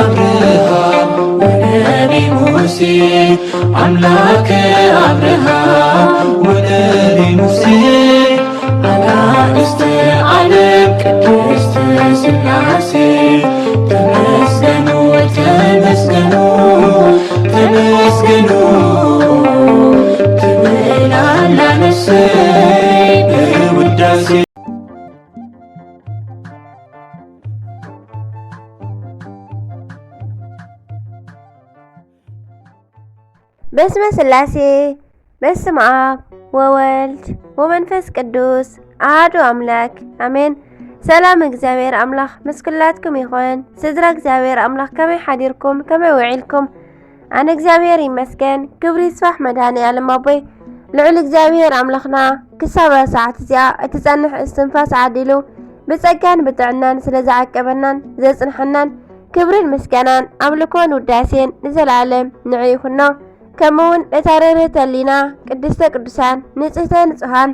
አብርሃም ወነቢ ሙሴ፣ አምላከ አብርሃም ወነቢ ሙሴ፣ አጋእዝተ ዓለም ቅድስት ሥላሴ፣ ተመስገኑ፣ ተመስገኑ፣ ተመስገኑ ትብል ኣላ ነፍሰይ በውዳሴ። በስመ ሥላሴ፣ በስመ አብ ወወልድ ወመንፈስ ቅዱስ አሐዱ አምላክ አሜን። ሰላም እግዚኣብሔር ኣምላኽ ምስ ኩላትኩም ይኹን። ስድራ እግዚኣብሔር ኣምላኽ ከመይ ሓዲርኩም? ከመይ ውዒልኩም? ኣነ እግዚኣብሔር ይመስገን። ክብሪ ይስፋሕ መድኃኔ ዓለም ኣቦይ። ልዑል እግዚኣብሔር ኣምላኽና ክሳብ ሰዓት እዚኣ እትጸንሕ እስትንፋስ ዓዲሉ ብጸጋን ብጥዕናን ስለ ዝዓቀበናን ዘጽንሐናን ክብርን ምስጋናን ኣምልኮን ውዳሴን ንዘለዓለም ንዑ ይኹኖ። ከምኡውን እታ ርህርህተ ህሊና ቅድስተ ቅዱሳን ንጽህተ ንጹሃን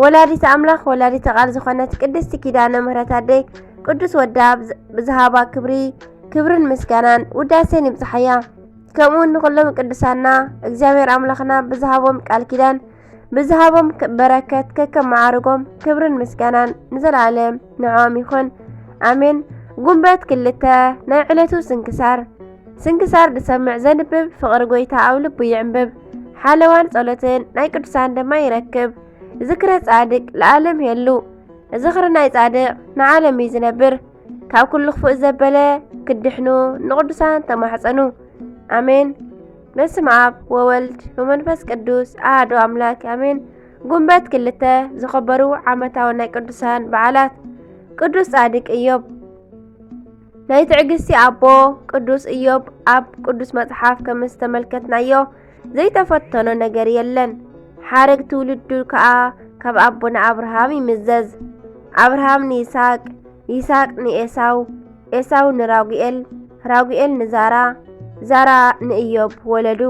ወላዲተ ኣምላኽ ወላዲተ ቃል ዝኾነት ቅድስቲ ኪዳነ ምሕረት ኣደይ ቅዱስ ወዳ ብዝ-፣ ብዝሃባ ክብሪ፣ ክብርን ምስጋናን ውዳሴን ይብጽሓያ። ከምኡውን ንኹሎም ቅዱሳና እግዚኣብሔር ኣምላኽና ብዝሃቦም ቃል ኪዳን፣ ብዝሃቦም ክ-፣ በረከት ከከም መዓርጎም ክብርን ምስጋናን ንዘለዓለም ንዕኦም ይኹን። ኣሜን። ጉንበት ክልተ፣ ናይ ዕለቱ ስንክሳር። ስንክሳር ዝሰምዕ ዘንብብ ፍቕሪ ጐይታ ኣብ ልቡ ይዕንብብ። ሓለዋን ጸሎትን ናይ ቅዱሳን ድማ ይረክብ። ዝክረ ጻድቅ ለዓለም የሉ። ዝኽሪ ናይ ጻድቅ ንዓለም እዩ ዝነብር። ካብ ኩሉ ክፉእ ዘበለ ክድሕኑ ንቅዱሳን ተማሕጸኑ። ኣሜን። በስመ ኣብ ወወልድ ወመንፈስ ቅዱስ ኣሐዱ ኣምላክ ኣሜን። ጉንበት ክልተ ዝኸበሩ ዓመታዊ ናይ ቅዱሳን በዓላት። ቅዱስ ጻድቅ ኢዮብ። ናይ ትዕግስቲ ኣቦ ቅዱስ ኢዮብ ኣብ ቅዱስ መጽሓፍ ከም ዝተመልከትናዮ ዘይተፈተኖ ነገር የለን። ሓረግ ትውልዱ ከኣ ካብ ኣቦና ኣብርሃም ይምዘዝ። ኣብርሃም ንይስሐቅ፣ ይስሐቅ ንኤሳው፣ ኤሳው ንራጉኤል፣ ራጉኤል ንዛራ፣ ዛራ ንኢዮብ ወለዱ።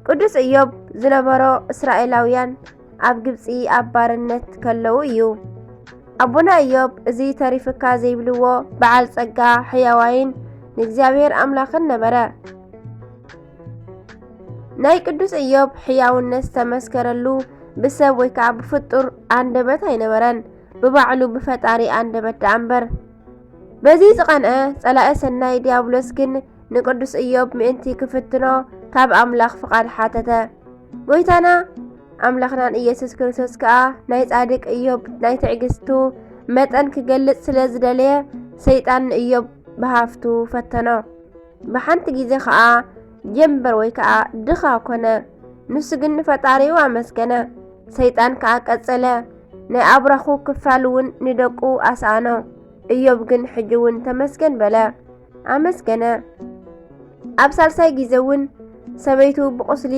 ቅዱስ ኢዮብ ዝነበሮ እስራኤላውያን ኣብ ግብጺ ኣብ ባርነት ከለዉ እዩ። ኣቦና ኢዮብ እዚ ተሪፍካ ዘይብልዎ በዓል ጸጋ ሕያዋይን ንእግዚኣብሔር ኣምላኽን ነበረ። ናይ ቅዱስ ኢዮብ ሕያውነት ዝተመስከረሉ ብሰብ ወይ ከኣ ብፍጡር ኣንደበት ኣይነበረን፣ ብባዕሉ ብፈጣሪ ኣንደበት ደኣ እምበር። በዚ ዝቐንአ ጸላኢ ሰናይ ዲያብሎስ ግን ንቅዱስ ኢዮብ ምእንቲ ክፍትኖ ካብ ኣምላኽ ፍቓድ ሓተተ። ጐይታና ኣምላኽናን ኢየሱስ ክርስቶስ ከኣ ናይ ጻድቅ ኢዮብ ናይ ትዕግስቱ መጠን ክገልጽ ስለ ዝደለየ ሰይጣን ንኢዮብ ብሃፍቱ ፈተኖ። ብሓንቲ ግዜ ኸኣ ጀንበር ወይ ከኣ ድኻ ኰነ። ንሱ ግን ንፈጣሪኡ ኣመስገነ። ሰይጣን ከኣ ቀጸለ፣ ናይ ኣብራኹ ክፋል እውን ንደቁ ኣስኣኖ። ኢዮብ ግን ሕጂ እውን ተመስገን በለ፣ ኣመስገነ። ኣብ ሳልሳይ ግዜ እውን ሰበይቱ ብቁስሊ፣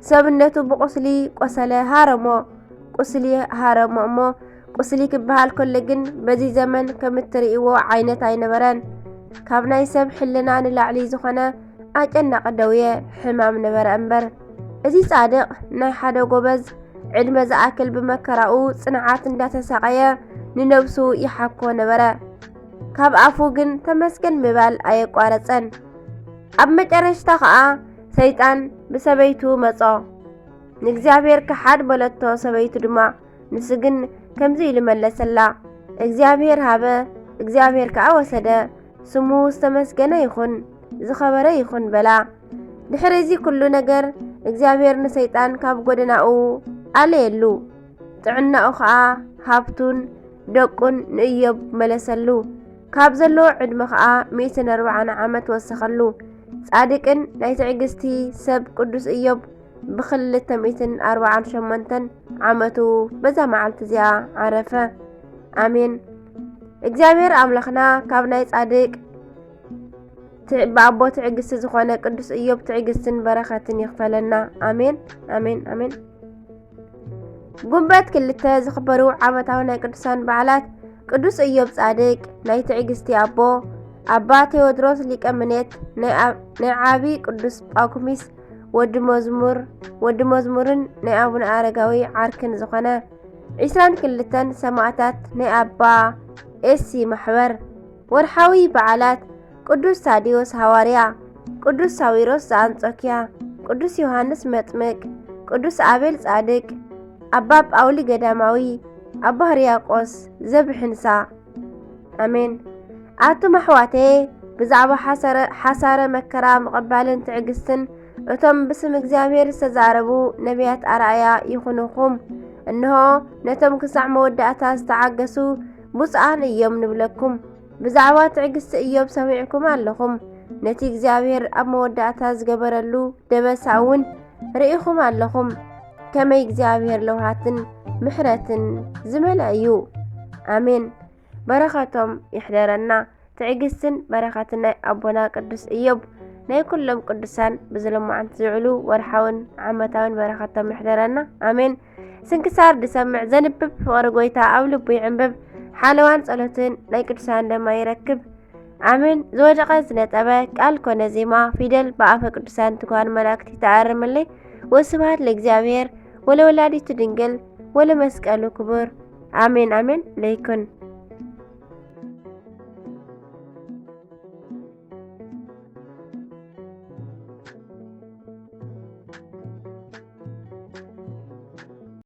ሰብነቱ ብቁስሊ ቆሰለ፣ ሃረሞ። ቁስሊ ሃረሞ እሞ፣ ቁስሊ ክበሃል ከሎ ግን በዚ ዘመን ከም እትርእይዎ ዓይነት ኣይነበረን። ካብ ናይ ሰብ ሕልና ንላዕሊ ዝኾነ ኣጨናቒ ደዌ ሕማም ነበረ እምበር። እዚ ጻድቕ ናይ ሓደ ጎበዝ ዕድመ ዝኣክል ብመከራኡ ጽንዓት እንዳተሳቐየ ንነብሱ ይሓኮ ነበረ። ካብ ኣፉ ግን ተመስገን ምባል ኣየቋረጸን። ኣብ መጨረሽታ ኸኣ ሰይጣን ብሰበይቱ መጾ። ንእግዚኣብሔር ክሓድ በለቶ፣ ሰበይቱ ድማ። ንሱ ግን ከምዚ ኢሉ መለሰላ፣ እግዚኣብሔር ሃበ፣ እግዚኣብሔር ከኣ ወሰደ፣ ስሙ ዝተመስገነ ይኹን፣ ዝኸበረ ይኹን በላ። ድሕሪ እዚ ኩሉ ነገር እግዚኣብሔር ንሰይጣን ካብ ጎደናኡ ኣለየሉ። ጥዕናኡ ኸኣ ሃብቱን ደቁን ንእዮብ መለሰሉ። ካብ ዘለዎ ዕድመ ኸኣ ሚእትን ኣርባዓን ዓመት ወሰኸሉ። ጻድቅን ናይ ትዕግስቲ ሰብ ቅዱስ እዮብ ብኽልተ ሚእትን ኣርባዓን ሸሞንተን ዓመቱ በዛ መዓልቲ እዚኣ ዓረፈ። ኣሜን። እግዚኣብሔር ኣምላኽና ካብ ናይ ጻድቅ ትዕ-፣ ብኣቦ ትዕግስቲ ዝኾነ ቅዱስ እዮብ ትዕግስትን በረኸትን ይኽፈለና። ኣሜን፣ ኣሜን፣ ኣሜን። ጉንበት ክልተ ዝኽበሩ ዓመታዊ ናይ ቅዱሳን በዓላት፣ ቅዱስ እዮብ ጻድቅ፣ ናይ ትዕግስቲ ኣቦ፣ ኣባ ቴዎድሮስ ሊቀ ምኔት፣ ናይ ኣ-፣ ናይ ዓቢ ቅዱስ ጳኩሚስ ወዲ መዝሙር፣ ወዲ መዝሙርን ናይ ኣቡነ ኣረጋዊ ዓርክን ዝኾነ፣ ዒስራን ክልተን ሰማእታት ናይ ኣባ ኤሲ ማሕበር። ወርሓዊ በዓላት፣ ቅዱስ ታዲዮስ ሃዋርያ፣ ቅዱስ ሳዊሮስ ዘኣንጾኪያ፣ ቅዱስ ዮሃንስ መጥምቅ፣ ቅዱስ ኣቤል ጻድቅ፣ ኣባ ጳውሊ ገዳማዊ፣ ኣባ ሕርያቆስ ዘብሕንሳ። ኣሜን። ኣቱም ኣሕዋተየ፣ ብዛዕባ ሓሳረ፣ ሓሳረ መከራ ምቕባልን ትዕግስትን እቶም ብስም እግዚኣብሔር ዝተዛረቡ ነቢያት ኣርኣያ ይኹንኹም። እንሆ፣ ነቶም ክሳዕ መወዳእታ ዝተዓገሱ ብፁዓን እዮም ንብለኩም። ብዛዕባ ትዕግስቲ እዮብ ሰሚዕኩም ኣለኹም። ነቲ እግዚኣብሔር ኣብ መወዳእታ ዝገበረሉ ደበሳ እውን ርኢኹም ኣለኹም። ከመይ እግዚኣብሔር ለውሃትን ምሕረትን ዝመልአ እዩ። ኣሜን። በረኸቶም ይሕደረና። ትዕግስትን በረኸትን ናይ ኣቦና ቅዱስ እዮብ፣ ናይ ኩሎም ቅዱሳን ብዝለማዓንቲ ዝውዕሉ ወርሓውን ዓመታውን በረኸቶም ይሕደረና። ኣሜን። ስንክሳር ዝሰምዕ ዘንብብ ፍቕሪ ጎይታ ኣብ ልቡ ይዕንብብ። ሓለዋን ጸሎትን ናይ ቅዱሳን ደማ ይረክብ። ኣሜን። ዝወደቐ ዝነጠበ ቃል ኮነ ዜማ ፊደል ብኣፈ ቅዱሳን ትጓን መላእክቲ ተኣርምለይ። ወስብሐት ለእግዚኣብሔር ወለወላዲቱ ድንግል ወለመስቀሉ ክቡር። ኣሜን ኣሜን ለይኩን።